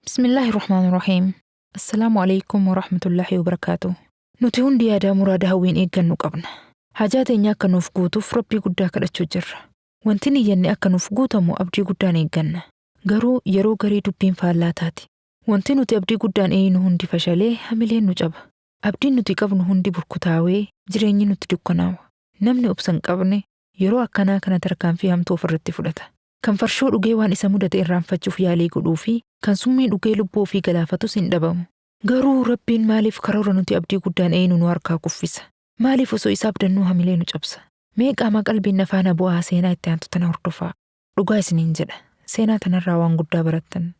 Bismillaahi Rahmaani Rahiim. Assalaamu alaikum wa rahmatullaahi wa barakaatu. Nuti hundi yaadaa muraada hawwiin eeggannu qabna. Hajaa teenya akka nuuf guutuuf Rabbii guddaa kadhachuu jirra. Wanti niyyanne akka nuuf guutamu abdii guddaan eegganna. Garuu yeroo garii dubbiin faallaa taati. Wanti nuti abdii guddaan eeyinu hundi fashalee hamileen nu caba. Abdiin nuti qabnu hundi burkutaawee jireenyi nutti dukkanaawa. Namni obsa hin qabne yeroo akkanaa kana tarkaanfii hamtuu ofirratti fudhata. Kan farshoo dhugee waan isa mudate irraanfachuuf yaalii godhuu fi kan summii dhugee lubbuu ofii galaafatus hin dhabamu. Garuu Rabbiin maaliif karoora nuti abdii guddaan eeyinu nu harkaa kuffisa? Maaliif osoo isa abdannuu hamilee nu cabsa? Mee qaama qalbiin na faana bu'aa seenaa itti aantu tana hordofaa. Dhugaa isiniin jedha. Seenaa tanarraa waan guddaa barattan.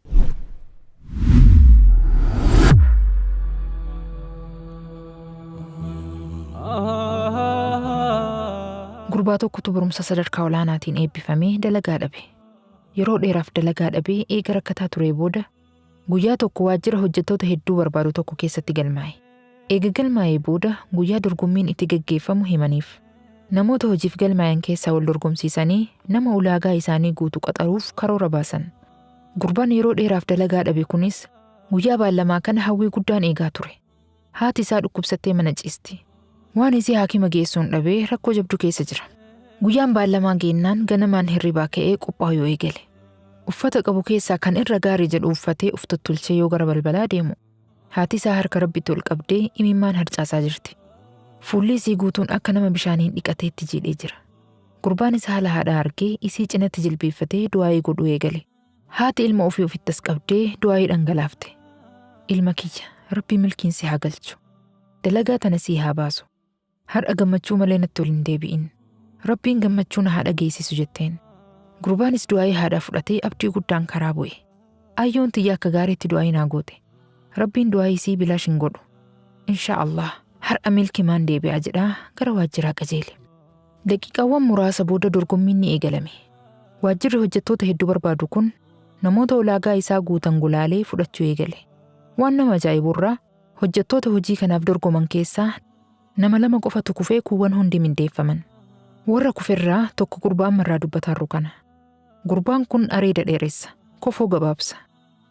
Gurbaa tokkotu barumsa sadarkaa olaanaatiin eebbifamee dalagaa dhabe. Yeroo dheeraaf dalagaa dhabee eega rakkataa turee booda guyyaa tokko waajjira hojjettoota hedduu barbaadu tokko keessatti galmaa'e. Eega galmaa'ee booda guyyaa dorgommiin itti gaggeeffamu himaniif. Namoota hojiif galmaayan keessaa wal dorgomsiisanii nama ulaagaa isaanii guutu qaxaruuf karoora baasan. Gurbaan yeroo dheeraaf dalagaa dhabe kunis guyyaa baallamaa kana hawwii guddaan eegaa ture. Haati isaa dhukkubsattee mana ciisti. Waan isii haakima geessuun dhabee rakkoo jabduu keessa jira. Guyyaan baallamaa geennaan ganamaan hirribaa ka'ee qophaa'uu eegale. Uffata qabu keessaa kan irra gaarii jedhu uffatee uf tottolchee yoo gara balbalaa deemu haati isaa harka Rabbitti ol qabdee imimmaan harcaasaa jirti. Fuulli isii guutuun akka nama bishaaniin dhiqateetti jiidhee jira. Gurbaanis haala haadhaa argee isii cinatti jilbeeffatee du'aa'ii godhuu eegale. Haati ilma ofii ofitti as qabdee du'aa'ii dhangalaafte. Ilma kiyya, Rabbi milkiin si haa galchu. Dalagaa tana sii haa baasu. Har'a gammachuu malee natti ol hin deebi'in. Rabbiin gammachuu na haa dhageessisu jetteen. Gurbaanis du'aa'ii haadhaa fudhatee abdii guddaan karaa bu'e. Ayyoon tiyya akka gaariitti du'aa'ii naa goote. Rabbiin du'aa'ii isii bilaash hin godhu. Inshaa Allah har'a milkimaan deebi'a jedhaa gara waajjiraa qajeele. Daqiiqaawwan muraasa booda dorgommiin ni eegalame. Waajjirri hojjettoota hedduu barbaadu kun namoota ulaagaa isaa guutan gulaalee fudhachuu eegale. Waan nama ajaa'iburraa hojjettoota hojii kanaaf dorgoman keessaa nama lama qofatu kufee kuuwwan hundi mindeeffaman. Warra kuferraa tokko gurbaa ammarraa dubbataarru kana. Gurbaan kun areeda dheeressa, kofoo gabaabsa.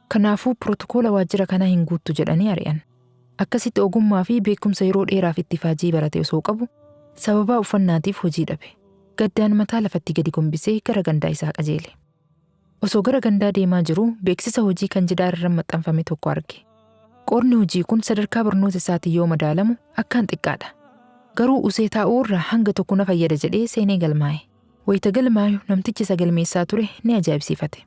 Kanaafuu pirotokoola waajjira kanaa hin guuttu jedhanii ari'an. Akkasitti ogummaa fi beekumsa yeroo dheeraaf itti faajii barate osoo qabu sababaa uffannaatiif hojii dhabe. Gaddaan mataa lafatti gadi gombisee gara gandaa isaa qajeele. Osoo gara gandaa deemaa jiruu beeksisa hojii kan jidaara irra maxxanfame tokko arge. Qoodni hojii kun sadarkaa barnoota isaatiin yoo madaalamu akkaan xiqqaadha. Garuu usee taa'uu irra hanga tokko na fayyada jedhee seenee galmaa'e. Wayita galmaayu namtichi isa galmeessaa ture ni ajaa'ibsiifate.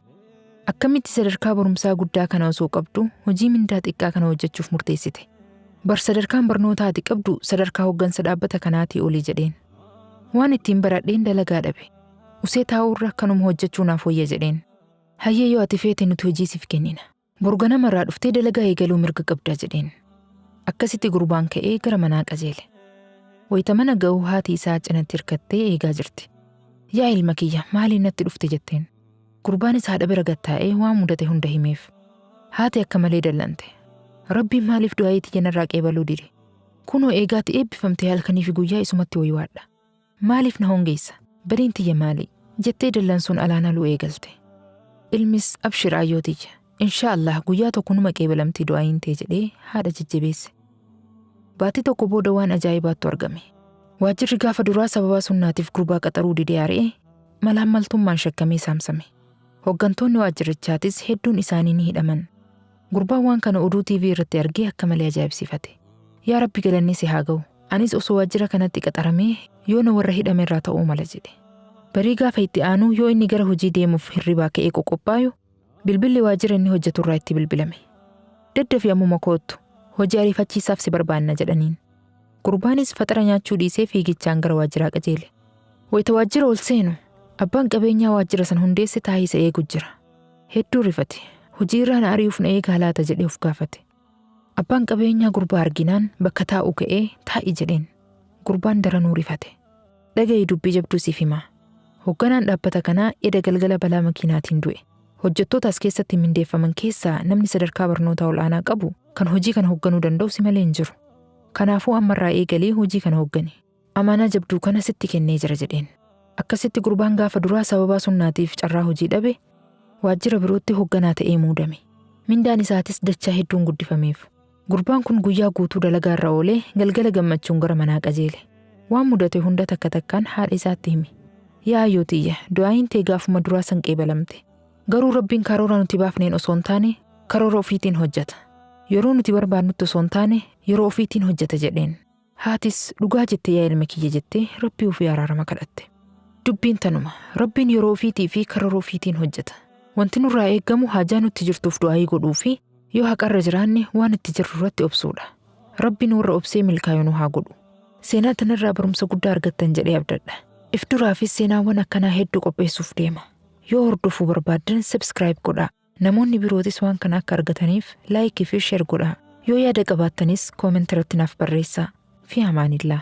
Akkamitti sadarkaa barumsaa guddaa kana osoo qabdu hojii mindaa xiqqaa kana hojjechuuf murteessite? Bar sadarkaan barnootaa ati qabdu sadarkaa hoggansa dhaabbata kanaatii olii jedheen. Waan ittiin baradheen dalagaa dhabe. Usee taa'uurra kanuma hojjechuu naaf wayya jedheen. Hayyee yoo ati feete nuti hojii siif kennina. Boru ganama irraa dhuftee dalagaa eegaluu mirga qabda jedheen. Akkasitti gurbaan ka'ee gara manaa qajeele. Wayita mana ga'u haati isaa cinatti hirkattee eegaa jirti. Yaa ilma kiyya maaliin natti dhufte jetteen. Gurbaanis haadha bira gad taa'ee waan mudate hunda himeef. Haati akka malee dallante. Rabbiin maaliif du'aa'ii tiyya narraa qeebaluu dide? Kunoo eegaati eebbifamtee halkanii fi guyyaa isumatti waywaadha. Maaliif na hongeessa? Badiin tiyya maali? Jettee dallansuun alaan aluu eegalte. Ilmis abshir aayyoo tiyya. Inshaa Allah guyyaa tokko numa qeebalamti du'aa'iin tee jedhee haadha jajjabeesse. Baatii tokko booda waan ajaa'ibaattu argame. Waajjirri gaafa duraa sababaa sunnaatiif gurbaa qaxaruu didee ari'e malaammaltummaan shakkamee saamsame. Hoggantoonni waajjirichaatis hedduun isaanii ni hidhaman. Gurbaan waan kana oduu TV irratti argee akka malee ajaa'ibsiifate. Yaa Rabbi galanni si haa ga'u. Anis osoo waajjira kanatti qaxaramee yoona warra hidhame irraa ta'uu mala jedhe. Barii gaafa itti aanu yoo inni gara hojii deemuuf hirribaa ka'ee qoqophaayu bilbilli waajjira inni hojjetu irraa itti bilbilame. Daddafi ammuma koottu. Hojii ariifachiisaaf si barbaanna jedhaniin. Gurbaanis faxara nyaachuu dhiisee fiigichaan gara waajjiraa qajeele. Wayita waajjira ol seenu abbaan qabeenyaa waajjira san hundeesse taa'ee isa eegu jira. Hedduu rifate. Hojii irraa na ari'uuf na eegaa laata jedhee of gaafate. Abbaan qabeenyaa gurbaa arginaan bakka taa'uu ka'ee taa'i jedheen. Gurbaan daranuu rifate. Dhaga'i dubbii jabduu siif himaa. Hogganaan dhaabbata kanaa eda galgala balaa makiinaatiin du'e. Hojjettoota as keessatti mindeeffaman keessaa namni sadarkaa barnootaa ol'aanaa qabu kan hojii kana hogganuu danda'u si malee hin jiru. Kanaafuu ammarraa eegalii hojii kana hoggani. Amaanaa jabduu kana sitti kennee jira jedheen. Akkasitti gurbaan gaafa duraa sababaa sunnaatiif carraa hojii dhabe waajjira birootti hogganaa ta'ee muudame. Mindaan isaatis dachaa hedduun guddifameef. Gurbaan kun guyyaa guutuu dalagaa irra oolee galgala gammachuun gara manaa qajeele. Waan mudate hunda takka takkaan haadha isaatti hime. Yaa ayyoo tiyya, du'aayin tee gaafuma duraa san qeebalamte. Garuu Rabbiin karoora nuti baafneen osoo hin taane karoora ofiitiin hojjeta. Yeroo nuti barbaadnutti osoo hin taane yeroo ofiitiin hojjeta jedheen. Haatis dhugaa jette yaa ilma kiyya jettee Rabbii ofii araarama kadhatte. Dubbiin tanuma. Rabbiin yeroo ofiitii fi karoora ofiitiin hojjeta. Wanti nurraa eeggamu haajaa nutti jirtuuf du'aayii godhuu fi yoo haqarra jiraanne waan itti jirru irratti obsuudha. Rabbiin warra obsee milkaa'u nu haa godhu. Seenaa tanarraa barumsa guddaa argattan jedhee abdadha. If duraafis seenaawwan akkanaa hedduu qopheessuuf deema. Yoo hordofuu barbaaddan subscribe godhaa. Namoonni birootis waan kana akka argataniif like fi share godhaa. Yoo yaada qabaattanis comment irratti naaf barreessaa. Fi amaanillaa.